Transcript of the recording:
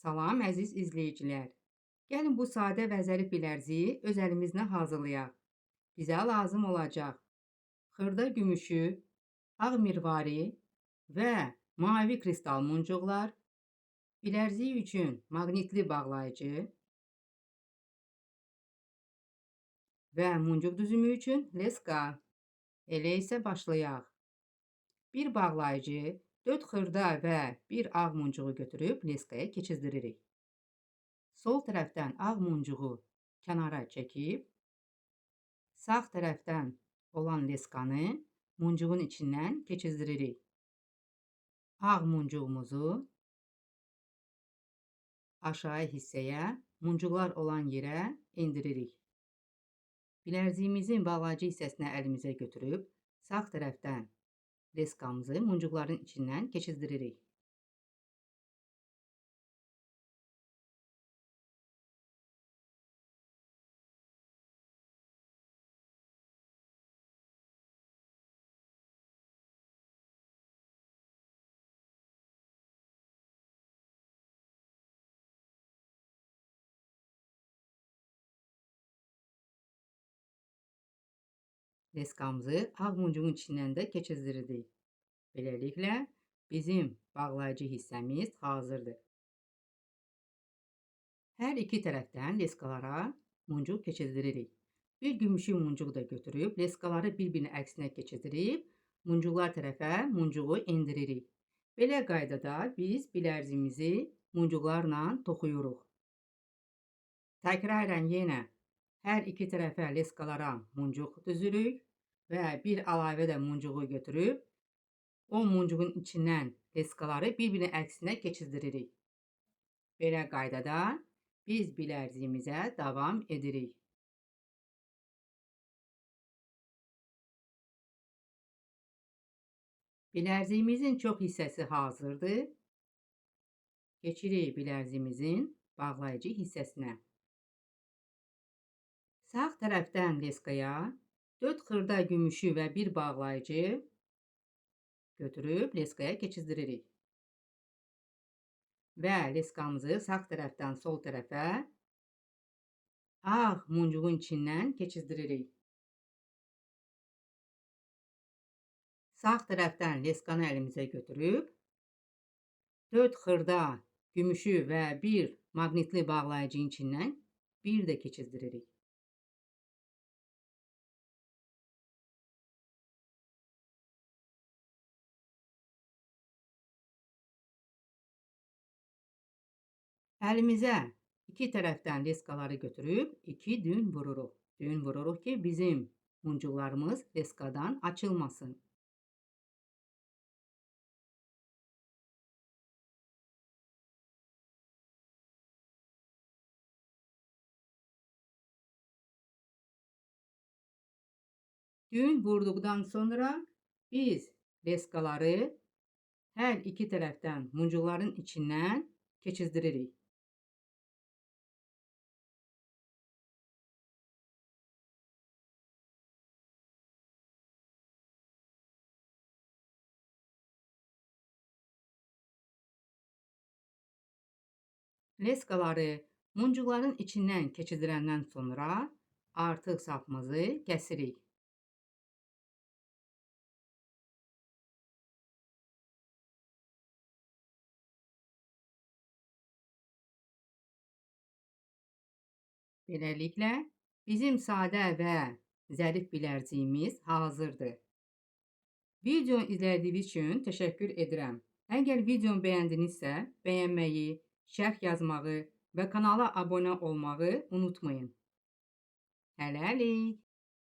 Salam əziz izləyicilər. Gəlin bu sadə və zərif bilərziyi öz əlimizlə hazırlayaq. Bizə lazım olacaq xırda gümüşü, ağ mirvari və mavi kristal muncuqlar, bilərzik üçün maqnitli bağlayıcı və muncuq düzümü üçün leska. Elə isə başlayaq. Bir bağlayıcı, 4 xırda və bir ağ muncuğu götürüb leskaya keçizdiririk. Sol tərəfdən ağ muncuğu kənara çəkib, sağ tərəfdən olan leskanı muncuğun içindən keçizdiririk. Ağ muncuğumuzu aşağı hissəyə, muncuqlar olan yerə endiririk. Bilərziyimizin bağlayıcı hissəsinə əlimizə götürüb, sağ tərəfdən leskamızı muncuqların içindən keçizdiririk. Leskamızı ağ muncuğun içindən də keçizdirdik. Beləliklə, bizim bağlayıcı hissəmiz hazırdır. Hər iki tərəfdən leskalara muncuq keçizdiririk. Bir gümüşü muncuq da götürüb, leskaları bir-birinin əksinə keçizdirib, muncuqlar tərəfə muncuğu endiririk. Belə qaydada biz bilərzimizi muncuqlarla toxuyuruq. Təkrarən yenə hər iki tərəfə leskalara muncuq düzürük və bir əlavə də muncuğu götürüb, o muncuğun içindən leskaları bir-birinin əksinə keçizdiririk. Belə qaydada biz bilərziyimizə davam edirik. Bilərziyimizin çox hissəsi hazırdır. Keçirik bilərziyimizin bağlayıcı hissəsinə. Sağ tərəfdən leskaya 4 xırda gümüşü və bir bağlayıcı götürüb leskaya keçizdiririk. Və leskamızı sağ tərəfdən sol tərəfə ağ muncuğun içindən keçizdiririk. Sağ tərəfdən leskanı əlimizə götürüb 4 xırda gümüşü və bir maqnitli bağlayıcının içindən bir də keçizdiririk. Əlimizə iki tərəfdən leskaları götürüb iki düyün vururuq. Düyün vururuq ki, bizim muncuqlarımız leskadan açılmasın. Düyün vurduqdan sonra biz leskaları hər iki tərəfdən muncuqların içindən keçizdiririk. Leskaları muncuqların içindən keçizdirəndən sonra artıq sapımızı kəsirik. Beləliklə, bizim sadə və zərif bilərziyimiz hazırdır. Videonu izlədiyiniz üçün təşəkkür edirəm. Əgər videomu bəyəndinizsə, bəyənməyi, şərh yazmağı və kanala abunə olmağı unutmayın. Hələlik.